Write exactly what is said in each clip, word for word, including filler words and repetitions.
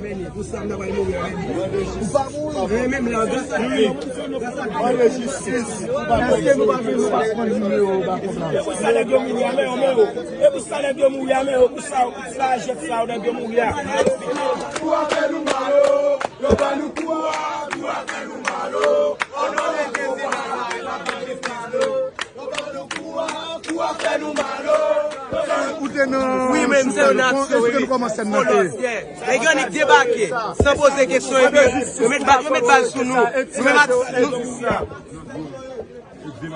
Pou sa m ta pral mouri avè li. Ou pa mouri. Men menm la, gras a Dye. Gras a Dye. Èske nou pa vle nou pa pran nimewo w ba kòb la? E pou sa nèg yo mouri a, men yo, men yo. E pou sa nèg yo mouri a, men yo. Pou sa, pou sa, jèt sa, nèg yo mouri a. Kou a fè nou mal o. Yo ba nou kou a, kou a fè nou mal o. Onore Jezi, malay la pa de falo. Yo ba nou kou a, kou a fè nou mal o. Ou te nan... Wi, men m te nan aksyon, wi. Èske nou kòmanse nan te? Nèg yo annik debake, san poze kesyon, epi yo met ba-, yo met bal sou nou. Nou menm ak nou.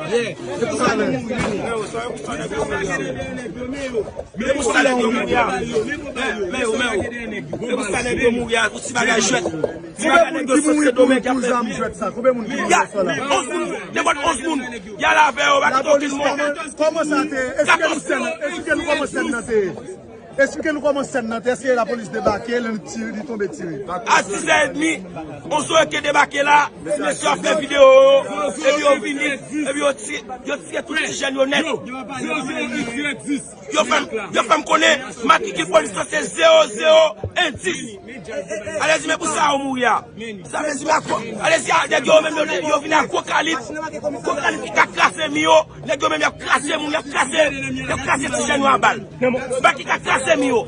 Yeah. Se pou sa nou mouri. Men pou sa nèg yo mouri a. Men yo, men yo. Men pou sa nèg yo mouri a, pou ti bagay jwèt. Ti bagay nèg yo sot Sendomeng ki ap fè pye. Konbyen moun ki mouri pou zam jwèt sa? Konbyen moun ki mouri pou zam jwèt sa? Onz moun. Nenpòt onz moun. Y al avè yo, pa kite okenn mò. Kòman sa te ye? Esplike nou sèn, esplike nou kòman sèn nan te ye. Esplike nou kòman sèn nan te ye. Èske lapolis debake, li tire, li tonbe tire? A sizè edmi, onz yo ke debake la, mesye ap fè videyo yo, epi yo vini, epi yo ti-, yo tire tout ti jèn yo nèt. Yo fè m, yo fè m konnen matrikil polis lan se zewo zewo en dis. Ale di, men pou sa yo mouri a. Sa vle di, men a gwo, ale di, a, nèg yo menm, yo, yo vini a gwo kalib. Gwo kalib ki ka kraze mi yo. Nèg yo menm, y ap kraze moun, y ap kraze, y ap kraze ti jèn yo a bal. Bal ki ka kraze mi yo.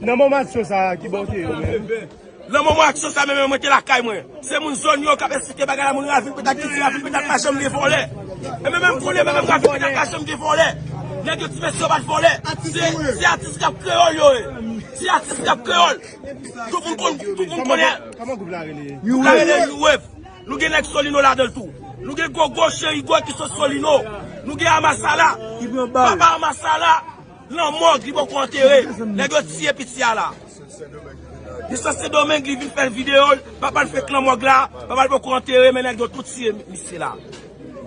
Nan moman aksyon sa a, ki bò w te ye menm? Nan moman aksyon sa, men mwen te lakay mwen. Se moun zòn yo k ap esplike bagay la, moun Ravin Petat ki di Ravin Petat pa janm gen vòlè. E men menm konnen, men menm Ravin Petat pa janm gen vòlè. Nèg yo ti mesye yo pa t vòlè. Se, se atis k ap kreyòl yo ye. Se atis k ap kreyòl. Tout moun konn, tout moun konnen. Kòman gwoup la rele? Gwoup la rele New Wave. Nou gen nèg Solino ladan l tou. Nou gen Gogo Cherigo ki sot Solino. Nou gen Amasala. Papa Amasala, lanmò, li poko antere. Nèg yo tiye piti a la. Li sot Sendomeng, li vin fè videyo l. Papa l fenk lanmò la. Papa l poko antere, men nèg yo tout tiye misye la.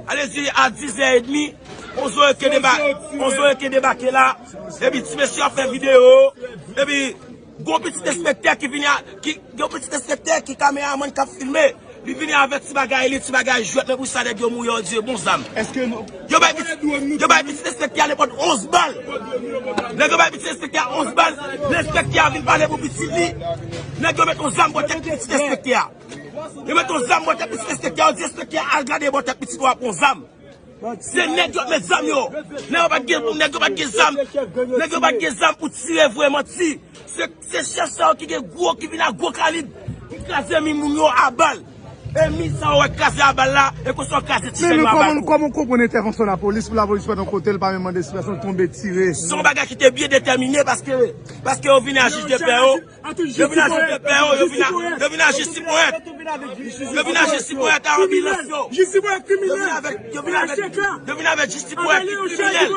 Ale di a dizè edmi, onz yo ke deba-, onz yo ke debake la. Epi ti mesye ap fè videyo. Epi gon pitit enspektè ki vini a, ki, gon pitit enspektè ki kameramann k ap filme. Li vini avèk ti bagay li, ti bagay jwèt, men pou sa nèg yo mouri, yo di bon zam. Èske nou... Yo bay pitit, yo bay pitit enspektè a nenpòt onz bal. Nèg yo bay pitit enspektè a onz bal, enspektè a vin pale pou pitit li. Nèg yo met yon zam bò tèt pitit enspektè a. Yo met yon zam bò tèt pitit enspektè a, yo di enspektè a al gade bò tèt pitit ou a pran zam. Se nèg yo met zam yo. Nèg yo pa t gen, nèg yo pa t gen zam. Nèg yo pa t gen zam pou tire vre, manti. Se, se chèf sa yo ki gen gwo, ki vin ak gwo kalib, ki kraze mi moun yo a bal. E mi sa yo wè kraze a bal la, e konsa yo kraze ti jèn yo a bal tou. Men kòman, kòman w konprann entèvansyon lapolis, pou lapolis pa t yon kote, l pa menm mande si pèsonn tonbe tire? Se yon bagay ki te byen detèmine, paske, paske yo vini a jij de pè yo. Yo vin a jij de pè yo, yo vin a, yo vin a jij Ti Pwèt. Yo vin a jij Ti Pwèt a anbilans yo. Yo vin avèk, yo vin avèk, yo vin avèk jij Ti Pwèt ki kriminèl.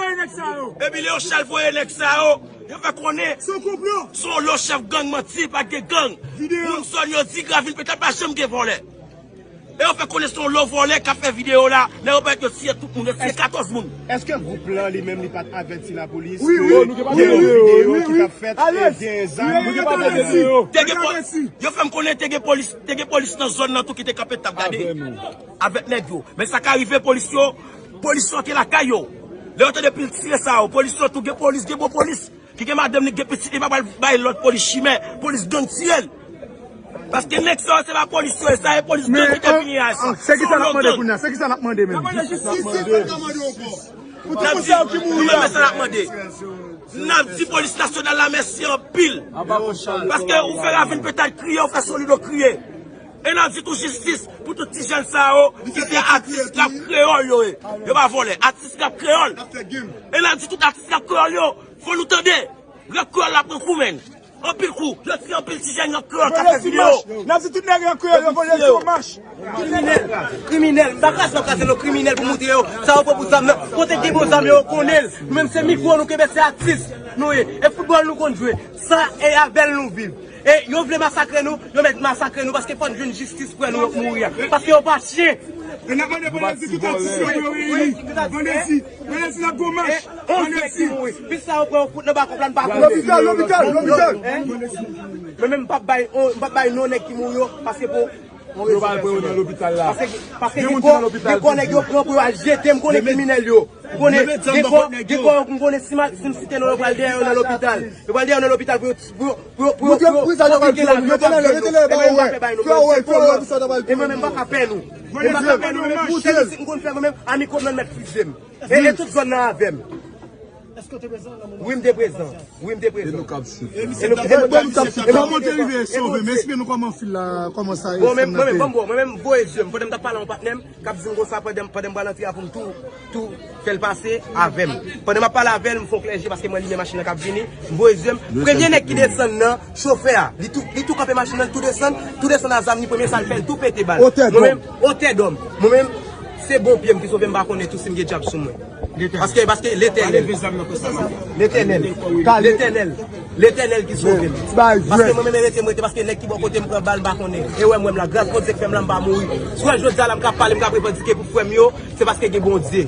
Epi Leochal voye nèg sa yo. Yo fè konnen se yon lo chèf gang manti, pa gen gang. Moun zòn yo di Ravin Petat pa janm gen vòlè. E yo fè konnen se yon lo vòlè k ap fè videyo la. Lè yo parèt, yo tiye tout moun, yo tiye katòz moun. Èske gwoup lan li menm li pa t avèti lapolis? Wi, wi, wi, wi, wi, wi. Gen yon videyo ki t ap fèt e gen zam. Nou gen pa avèti. Te gen pò-, yo fè m konnen te gen polis, te gen polis nan zòn nan tou ki te kanpe t ap gade avèk nèg yo. Men sa ka rive polis yo, polis yo te lakay yo. Lè yo tande pil tire sa yo, polis yo tou gen polis, gen bon polis. Ki gen madanm li, gen pitit li, pa pral bay lòt polis chimè, polis gang tiye l. Paske nèg sa yo se pa polis yo ye, sa e polis gang ki te vini a sa. Se ki sa n ap mande kounye a? Se ki sa n ap mande menm? N ap di, nou menm, men sa n ap mande. N ap di polis nasyonal la mèsi anpil. Paske ou fè Ravin Petat kriye, ou fè Solino kriye. E n ap di tou jistis pou tout ti jèn sa yo ki se atis k ap kreyòl yo ye. Yo pa vòlè, atis k ap kreyòl. E n ap di tout atis k ap kreyòl yo, fò nou tande. Rap kreyòl la pran kou, menn. Anpil kou. Yo tiye anpil ti jèn rap kreyòl k ap fè videyo. N ap di tout nèg rap kreyòl yo voye sou mach. Kriminèl. Kriminèl. M pa kraze, m ap kraze non kriminèl pou montre yo. Sa yo pran pou zam nan. Kote gen bon zam yo, yo konnen l. Nou menm se mikwo nou kenbe, se atis nou ye. E foutbòl nou konn jwe. Sa e avè l nou viv. E yo vle masakre nou, yo mèt masakre nou, paske fò n jwenn jistis pou nou mouri a. Paske yo pa chen. E n ap mande vandredi tout atis yo pou yo reyini. Vandredi, vandredi n ap gon mach. Vandredi. Pis sa yo pran yo fout nan bakòp la, n pa konn. Lopital, lopital, lopital. Mwen menm m p ap bay, m p ap bay non nèg ki mouri yo, paske pou Yo pral pran yo nan lopital la. Gen moun ki nan lopital toujou. Gen kò nèg yo pran pou yo al jete, m konnen kriminèl yo. M konnen gen kò, gen kò yo, m konnen si m site non yo pral dèyè yo nan lopital. Yo pral dèyè yo nan lopital pou yo, pou yo, pou yo, pou yo, pou yo, pou yo piké la, pou yo piké la. E mwen menm m pa ka pè nou. E mwen menm m pa ka pè nou. E m pa ka pè nou, mwen menm bouche m, si m konn fè mwen menm, a mikwo m nan mèt fize m. E, e tout zòn nan avè m. Wi, m te prezan. Wi, m te prezan. E nou k ap swiv. E nou, e nou, e nou, e nou, kòman te rive sove? Men esplike nou kòman fil la, kòman sa ye. Bon, mwen menm, bon, mwen menm, voye zye m. Pandan m t ap pale a yon patnè m, k ap di m konsa, pandan, pandan m pral antre a pou m tou, tou fè l pase avè m. Pandan m ap pale avè l, m fè yon klè je paske mwen limen machin nan k ap vini. M voye zye m. Premye nèg ki desann nan, chofè a. Li tou, li tou kanpe machin nan, li tou desann, tou desann a zam li, premye sa l fè, l tou pete bal. Mwen menm, otè dòm. Mwen menm, se bon pye m ki sove m, pa konnen tou si m gen djab sou mwen. Paske, paske Letènèl. Letènèl. Letènèl. Letènèl ki sove m. Paske mwen menm rete m rete, paske nèg ki bò kote m pran bal, m pa konnen. E wè m wè m la, gras Bondye k fè m la, m pa mouri. Si w wè jodi a la, m ka pale, m ka revandike pou frè m yo, se paske gen Bondye.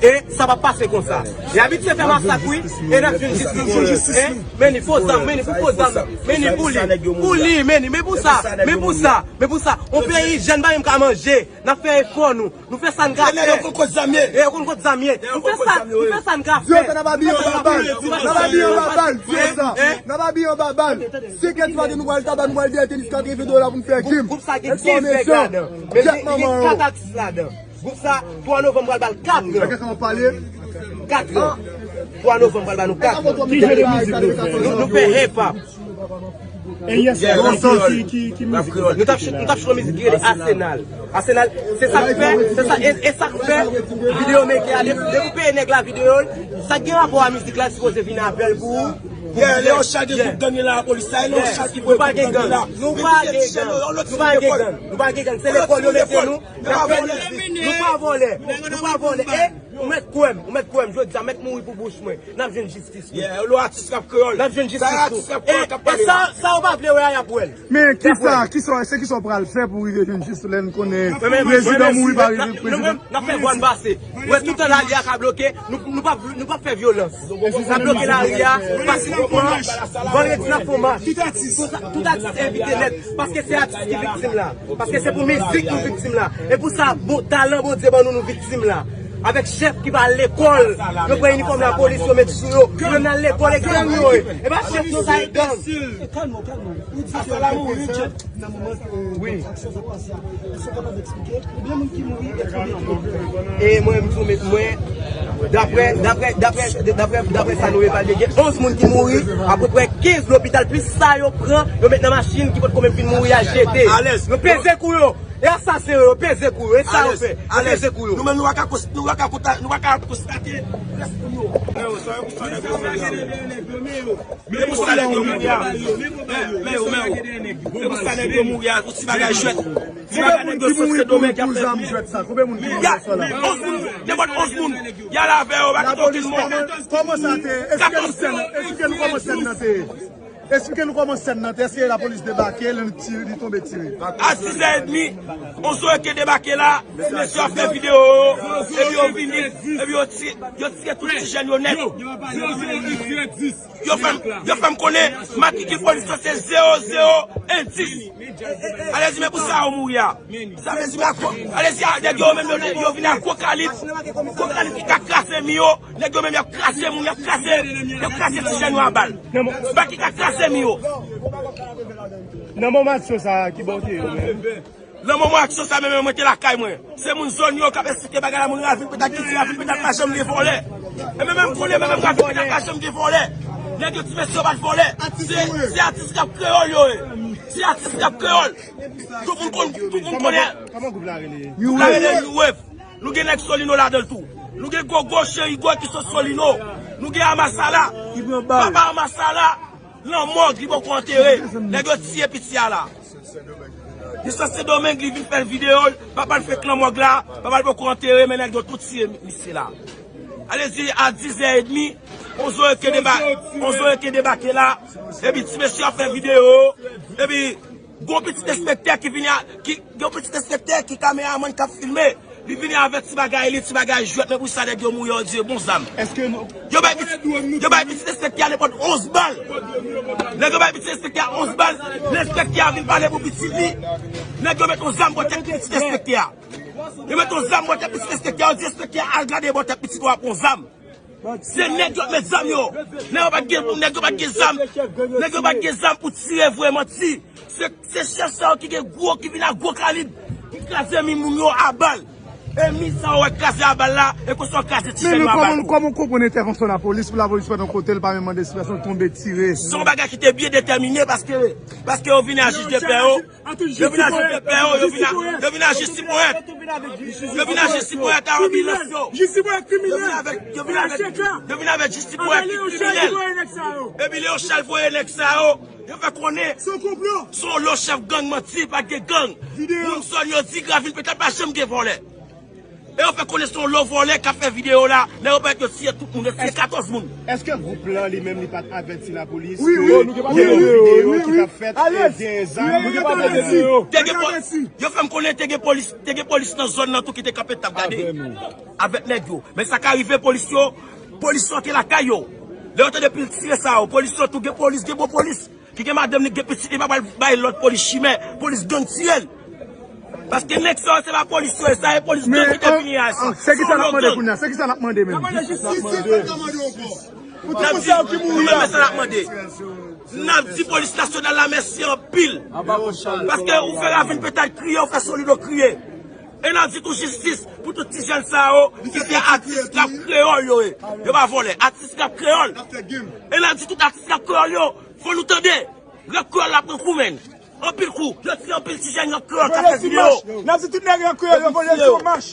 E sa p ap pase konsa. E abitye fè masak, wi. E n ap jwenn jistis, wi. Men ni fo zam, men ni pou fo zam. Men ni pou li. Pou li, men ni. Men pou sa, men pou sa, men pou sa. On peyi jèn pa menm ka manje. N ap fè efò nou. Nou fè sa n ka fè. E nèg yo konn kot zam ye. E yo konn kot zam ye. Nou fè sa, nou fè sa n ka fè. N ap abiye anba bal. N ap abiye anba bal. N ap abiye anba bal. Senk è di maten nou pral taba, nou pral dèyè tenis katreven dola pou n fè gim. Gwoup sa gen kenz nèg ladan. Men li gen kat atis ladan. Gwoup sa, twa novanm pral ba l kat an. Kat an. Twa novanm pral ba nou kat an. Ki jan de mizik nou fè? Nou, nou fè hip hop. E yè sa, ki, ki, ki mizik nou t ap chante? Nou t ap chante yon mizik ki rele Asenal. Asenal, se sa k fè, se sa, e, e sa k fè videyo meke a, depi, depi w peye nèg la videyo l, sa k gen rapò a mizik la, l sipoze vin avè l pou ou. Yeah, Leon Charles gen gwoup gang la, lapolis la, e Leon Charles ki voye gwoup gang la. Nou pa gen gang, nou pa gen gang, nou pa gen gang, nou pa gen gang, se lekòl yo mete nou, n ap fè mizik, nou pa vòlè, nou pa vòlè, e ou mèt kwè m, ou mèt kwè m, jodi a, mèt mouri pou bouch mwen, n ap jwenn jistis. Yeah, lo atis k ap kreyòl. N ap jwenn jistis tou. E, e sa, sa ou pa vle wè a, y ap wè l. Men kisa, kisa, se kisa w pral fè pou rive jwenn jistis lè n konnen prezidan mouri pa rive prezidan? N ap fè vwa n pase. Wè tout tan lari a ka bloke, nou, nou p ap, nou p ap fè vyolans. N ap bloke lari a pasifikman. Vandredi n ap fè yon mach. Tout atis, tout atis envite nèt, paske se atis ki viktim la. Paske se pou mizik nou viktim la. E pou sa, bon, talan Bondye ban nou, nou viktim la. Avèk chèf ki pa al lekòl, yo pran inifòm lapolis, yo met sou yo. Yo nan lekòl, e gang yo ye. E pa chèf nou sa, e gang. E kalme w, kalme w. Ou di ke nan moman, euh, aksyon sa pase a. Èske w kapab eksplike? Konbyen moun ki mouri e konbyen ki blese? E mwen, m di w, mwen, daprè, daprè, daprè, daprè, daprè sa nou evalye, gen onz moun ki mouri, apeprè kenz lopital, plis sa yo pran, yo met nan machin ki potko menm fin mouri a jete. Yo peze kou yo. E asasen yo, yo peze kou yo. E sa yo fè. Yo peze kou yo. Nou menm, nou pa ka kons-, nou pa ka konta-, nou pa ka konstate rès moun yo. Men pou sa nèg yo mouri a. Men, men, men, men pou sa nèg yo mouri a, yon ti bagay jwèt. Ti bagay nèg yo sot Sendomeng k ap fè. Konbyen moun ki mouri pou zam jwèt sa? Konbyen moun ki mouri pou sa la? Onz moun, nenpòt onz moun. Y al avè yo, pa kite okenn mò. Kòman, kòman sa te ye? Esplike nou sèn nan, esplike nou kòman sèn nan te ye. Esplike nou kòman sèn nan te, èske lapolis debake, li tire, li tonbe tire? A dis è edmi, Ozo Eke debake la, ti mesye ap fè videyo yo, epi yo vini, epi yo ti-, yo tire tout ti jèn yo nèt. Yo fè m, yo fè m konnen matrikil polis lan se zewo zewo en dis. Alèzi, men pou sa yo mouri a. Sa vle di, men a gwo, alèzi, a, nèg yo menm, yo, yo vin a gwo kalib, gwo kalib ki ka kraze mi yo, nèg yo menm, y ap kraze moun, y ap kraze, y ap kraze ti jèn yo a bal. Bal ki ka kraze mi yo. Nan moman aksyon sa a, ki bò w te ye ou menm? Nan moman aksyon sa a, men mwen te lakay mwen. Se moun zòn yo k ap esplike bagay la, moun Ravin Petak ki di Ravin Petak pa janm gen vòlè. E men menm konnen, men menm Ravin Petak pa janm gen vòlè. Nèg yo ti mesye yo pa t vòlè. Se, se atis k ap kreyòl yo ye. Se atis k ap kreyòl. Tout moun konn, tout moun konnen. Kòman gwoup la rele? Gwoup la rele New Wave. Nou gen nèg Solino ladan l tou. Nou gen Gogo, Cheri Gwo ki sot Solino. Nou gen Amasala. Papa Amasala, lanmò, li poko antere. Nèg yo tiye piti a la. Li sot Sendomeng, li vin fè videyo l. Papa l fenk nan mòg la. Papa l poko antere, men nèg yo tout tiye misye la. Alèzi, a dis è edmi, Ozo Eke deba-, Ozo Eke debake la. Epi ti mesye ap fè videyo. Epi Gon pitit enspektè ki vini a, ki, gon pitit enspektè ki kameramann k ap filme. Li vini avèk ti bagay li, ti bagay jwèt, men pou sa nèg yo mouri, yo di bon zam. Èske nou Yo bay pitit, yo bay pitit enspektè a nenpòt onz bal. Nèg yo bay pitit enspektè a onz bal. Enspektè a vin pale pou pitit li. Nèg yo met yon zam bò tèt pitit enspektè a. Yo met yon zam bò tèt pitit enspektè a. Yo di enspektè a al gade bò tèt pitit ou a pran zam. Se nèg yo met zam yo. Nèg yo pa t gen, nèg yo pa t gen zam. Nèg yo pa t gen zam pou tire vre manti. Se, se chèf sa yo ki gen gwo, ki vin ak gwo kalib, ki kraze mi moun yo a bal. E mi sa yo wè kraze a bal la, e konsa yo kraze ti jèn yo a bal tou. Men kòman, kòman w konprann entèvansyon lapolis pou lapolis pa nan kote l pa menm mande si pèsonn tonbe tire? Se yon bagay ki te byen detèmine paske, paske yo vin a jij de pè yo. Yo vin a jij de pè yo, yo vin a, yo vin a jij sipwèt. Yo vin a jij sipwèt a anbilans yo. Yo vin avèk, yo vin avèk, yo vin avèk jij sipwèt ki kriminèl. Epi Leon Charles voye nèg sa yo. Yo fè konnen se yon konplo. Se yon lo chèf gang manti, pa gen gang. Moun zòn yo di Gravil petèt pa janm gen vòlè. E yo fè konnen se yon lo vòlè k ap fè videyo la. Nèg yo parèt yo tiye tout moun, yo tiye katòz moun. Èske gwoup lan li menm li pa t avèti lapolis ke gen yon videyo ki t ap fèt e gen zam? Te gen pol-, yo fè m konnen te gen polis, te gen polis nan zòn nan tou ki te kanpe t ap gade avèk nèg yo. Men sa ka rive polis yo, polis yo te lakay yo. Lè yo tande pil tire sa yo, polis yo tou gen polis, gen bon polis. Ki gen madanm li, gen pitit li, pa pral bay lòt polis chimè, polis gang tire l. Paske nèg sa yo se pa polis yo ye, sa e polis gang ki te vini a sa. Se kisa n ap mande kounye a? Se kisa n ap mande menm? N ap di, nou menm men sa n ap mande. N ap di polis nasyonal la mèsi anpil. Paske ou fè Ravin Petay kriye, ou fè Solido kriye. E n ap di tou jistis pou tout ti jèn sa yo ki se atis rap kreyòl yo ye. Yo pa vòlè, atis rap kreyòl. E n ap di tout atis rap kreyòl yo, fò nou tande. Rap kreyòl la pran kou, menn. Anpil kou. Yo tiye anpil ti jèn rap kreyòl k ap fè videyo. N ap di tout nèg rap kreyòl yo voye sou mach.